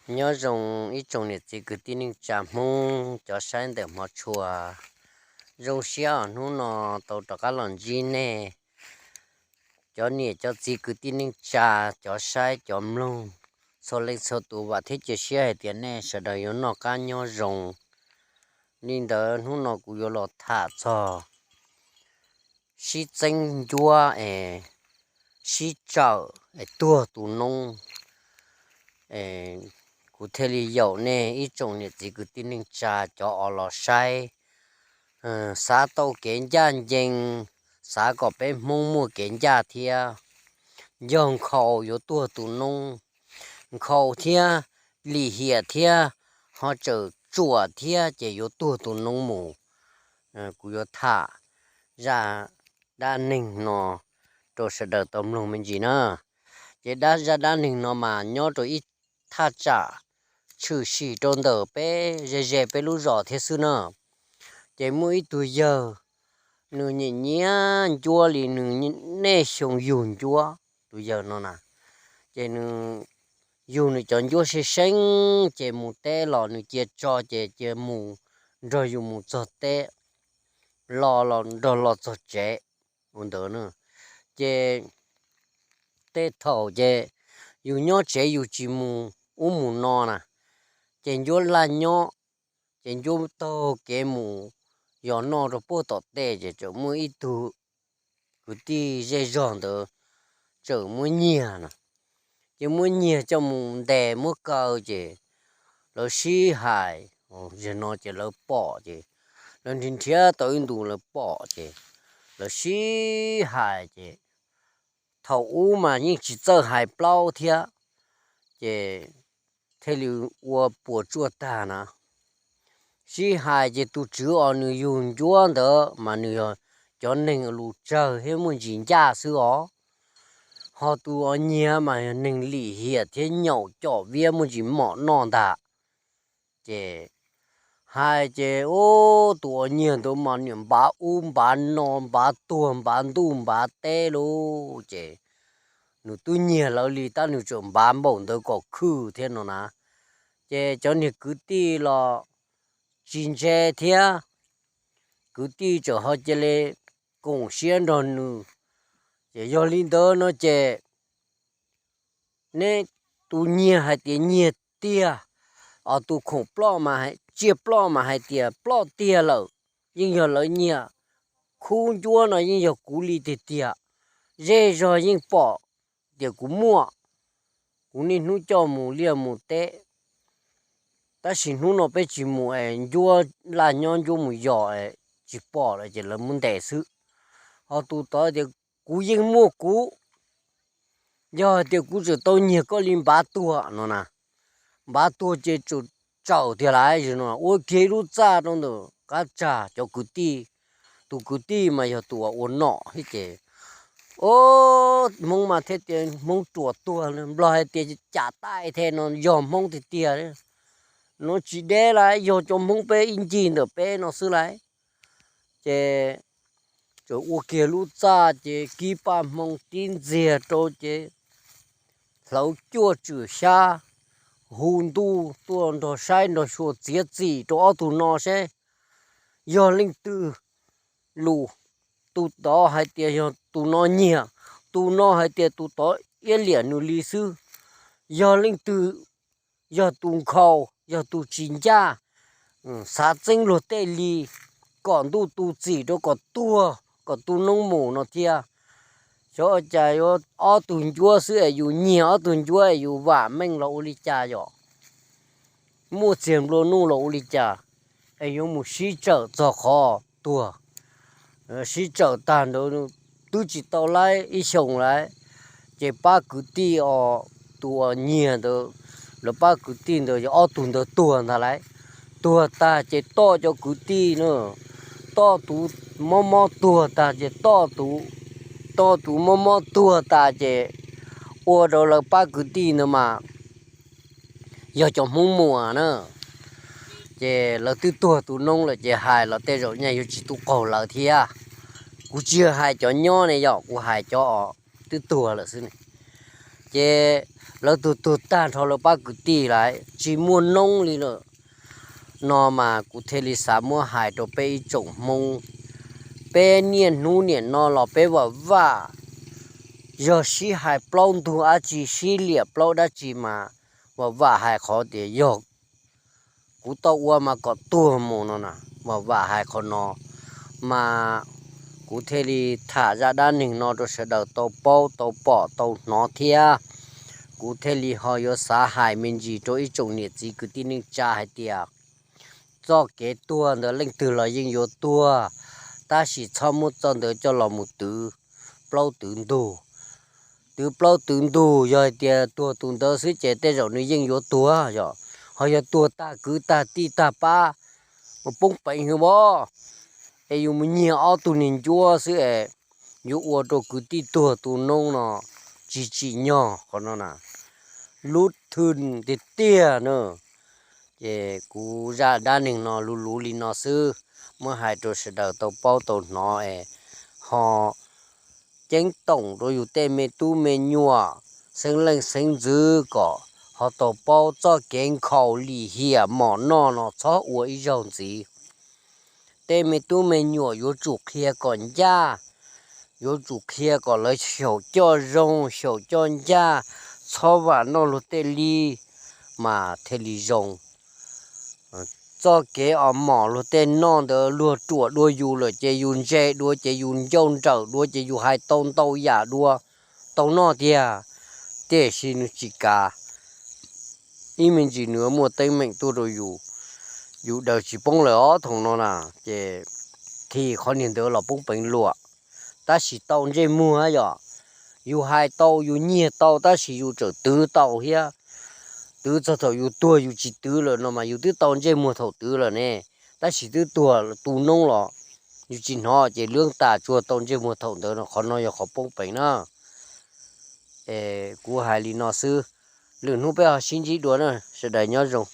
Nyob zoo ib tsoom niam txiv kwv tij neej tsa Hmoob cov saib ntawm hmov tshua. Zoo siab os hnub no tau rov qab los ntsib nej cov niam cov txiv kwv tij neej tsa, cov saib cov mloog, txhua leej txhua tus, vam thiab cia siab hais tias nej sawv daws yuav noj qab nyob zoo. Li ntawd hnub no kuv yuav los tham txog sib txeeb ncuab es sib tsawm es tuag tus noob. Kuv thiaj li yaum nej ib tsoom niam txiv kwv tij neej tsa cov uas los saib, xav tau kev ncaj ncees, xav kom peb Hmoob muaj kev ncaj thiab. Yog nkhaus yuav tuag tus noob, nkhaus thiab, lim hiam thiab, ho tseem tsuam thiab ces yuav tuag tus noob mus. Kuv yuav tham zaj dab neeg no rau sawv daws tau mloog me ntsis na. Ces zaj dab neeg no mas nyob rau ib thaj tsam tshwm sim rau ntawm peb ze ze peb lub zos thiab xwb na. Ces muaj ib tug yawg, nws nyiam nyiam ncuab li nws niaj xyoo yug ncuab, tus yawg no na. Ces nws yug nws cov ncuab seeb seeb ces mus teb los nws cia tso ces cia mus nrog yus mus txog teb, los los nrog los txog tsev ua ntawd na. Ces tej thaum ces yus nyob tsev yus tsis mus ub mus no na, ces ncuab laj nyob, ces ncuab taug kev mus yos noj rau puag tom tej ces txawm muaj ib tug kwv tij zej zog ntawd txawm muab nyiag no. Ces muab nyiag coj mus ntes muab kaw ces lawv sib hais, zaum no ces lawv pom ces lawv nrhiav nrhiav tau ib ntus lawv pom ces lawv sib hais ces thaum ub mas yeej tsis txawj hais plaub thiab, ces thiaj li ua puas tsuaj tag na. Sib hais ces tus tswv uas nws yug ncuab ntawd mas nws yog cov neeg lus tsawg thiab muaj ntsis ncaj xwb os. Ho tus uas nyiag mas yog neeg lim hiam thiab nyaum com viab muaj ntsis mom noj ntag. Ces hais ces ub, tus uas nyiag ntawd mas niam npav ub npav no, npav tuag npav ntuj npav teb lauj. Ces nws twb nyiag lawv li tab nws tseem npav npaum ntawd kom khwj thiab no na. Ces cov niag kwv tij los tsis ntse thiab, kwv tij tseem ho cia li koom siab nrog nws. Ces yog li ntawd no ces neb, tus nyiag hais tias nyiag tiag, os tus khoom ploj mas, tsiaj ploj mas hais tias ploj tiag lawm, yeej yog lawv nyiag. Khub ncuab no yeej yog kuv li tiag tiag, zej zog yeej pom tias kuv muaj, kuv niaj hnub coj mus liaj mus teb. Tab sis hnub no peb tsis mus es ncuab laj nyob ncuab mus yos es tsis pom lawm ces lawv muab ntes xwb. Ho tus tod tias kuv yeej muaj kuv, yog hais tias kuv tseem tau nyiag koj li npav tuag no na, npav tuag ces tseem txawm tiag lauj no. Ua kiag ib lub txaj rau ntawm qab tsag cov kwv tij, tus kwv tij mas yog tus uas ua nom thiab ces, o, Hmoob mas thiaj tias Hmoob ruam tuag, Nplog hais tias cam taij thiab no, yog Hmoob tiag tiag. No tsis deb lauj, yog cov Hmoob peb ib ncig ntawm peb no xwb lauj. Ces txawm ua kiag lub txaj ces kib paj hmoo tib ntxiag rau ces hlawv cuaj tswm xyab, hu ntuj tuaj nrog saib nrog xyuas txiav txim rau ob tug no seb yog leej twg lus. Tus tod hais tias yog tus no nyiag, tus no hais tias tus tod iab liam nws li xwb. Yog leej twg, yog tus nkhaus, yog tus tsis ncaj, xav txeeb luag tej li, kom ntuj tu txim rau kom tuag kom tu noob mus no thiab. Xyov ua cas yuav ob tug ncuab xwb es yus nyiag ob tug ncuab es yus vam meej los ua li cas yom? Muaj txiag nplua nuj los ua li cas es yuav mus sib tsawm txog qhov tuag? Sib tsawm tag ntawd twb tsis tau laib ib xyoos lauj, ces pab kwv tij os, tus uas nyiag ntawd, lawv pab kwv tij ntawd yog ob tug ntawd tuag ntag lauj. Tuag tag ces toj cov kwv tij na, toj tus mob mob tuag tag ces toj tus, toj tus mob mob tuag tas ces ua rau lawv pab kwv tij ntawd mas yog cov Hmoob Muas na. Ces lawv twb tuag tu noob lawm ces hais los tej zaum nyaj yuav tsis tu qaug lawv thiab. Kuv tsis yog hais cov nyob ne, yog kuv hais cov twb tuag lawm xwb ne. Ces lawv tug tug tag nrho lawv pab kwv tij lawm tsis muaj noob li lawm no mas kuv thiaj li xav muab hais rau peb ib tsoom Hmoob, peb niaj hnub niam no los peb vam vam, yog sib hais plaub ntug dab tsi sib liam plaub dab tsi mas vam vam hais qhov tias yog kuv tau ua mas kom tuag mus no na, vam vam hais qhov no. Mas kuv thiaj li tham zaj dab neeg no rau sawv daws tau paub tau pom tau hnov thiab. Kuv thiaj li ho yuav xav hais me ntsis rau ib tsoom niam txiv kwv tij neej tsa hais tias txoj kev tuag ntawd leej twg los yeej yuav tuag, tab sis txhob muab txoj ntawd coj los mus twv plaub twv ntug. Twv plaub twv ntug yog hais tias tuag tus ntawd xwb ces tej zaum nws yeej yuav tuag yom, ho yog tuag tag kwv tag tij tag pab, ua poob peev hwv as, es yus mus nyiag ob tug niag ncuab xwb es yuav ua rau kwv tij tuag tu noob no tsis tsim nyog qhov no na, lub thwj tiag tiag na. Ces kuv zaj dab neeg no luv luv li no xwb, muab hais rau sawv daws tau paub tau hnov es ho ceeb toom rau yus tej me tub me nyuam, xeeb leej xeeb ntxwv kom ho tau paub txoj kev nkhaus lim hiam mom noj no txhob ua ib zaug ntxiv. Tej me tub me nyuam yuav tsum qhia kom ncaj, yuav tsum qhia kom lawv xyaum coj zoo xyaum coj ncaj, txhob vam noj luag tej li mas thiaj li zoo. Txoj kev os mom luag tej noj ntawd luag ruam dua yus lawm ces yus ntse dua ces yus ncauj nrawm dua ces yus hais tau ntau yam dua, tau noj tiag, tiam sis nws tsis kav. Ib me ntsis nws muaj teeb meem tuaj rau yus, yus daws tsis poob lawm ob thoom no na, ces thim qhov niag ntawd los poob peev luam. Tab sis tau ntsej muag yom, yus hais tau yus nyiag tau tab sis yus tseem twv tau thiab. Twv txog thaum yus tuag yus tsis twv lawm no mas yus twb tau ntsej muag thaum twv lawm ne, tab sis twb tuag tu noob los yus tsis hnov ces lwb tas tsuag tau ntsej muag thaum ntawd no, qhov no yog qhov poob peev na. Es kuv hais li no xwb, lwm hnub peb ho sib ntsib dua na, sawv daws nyob zoo.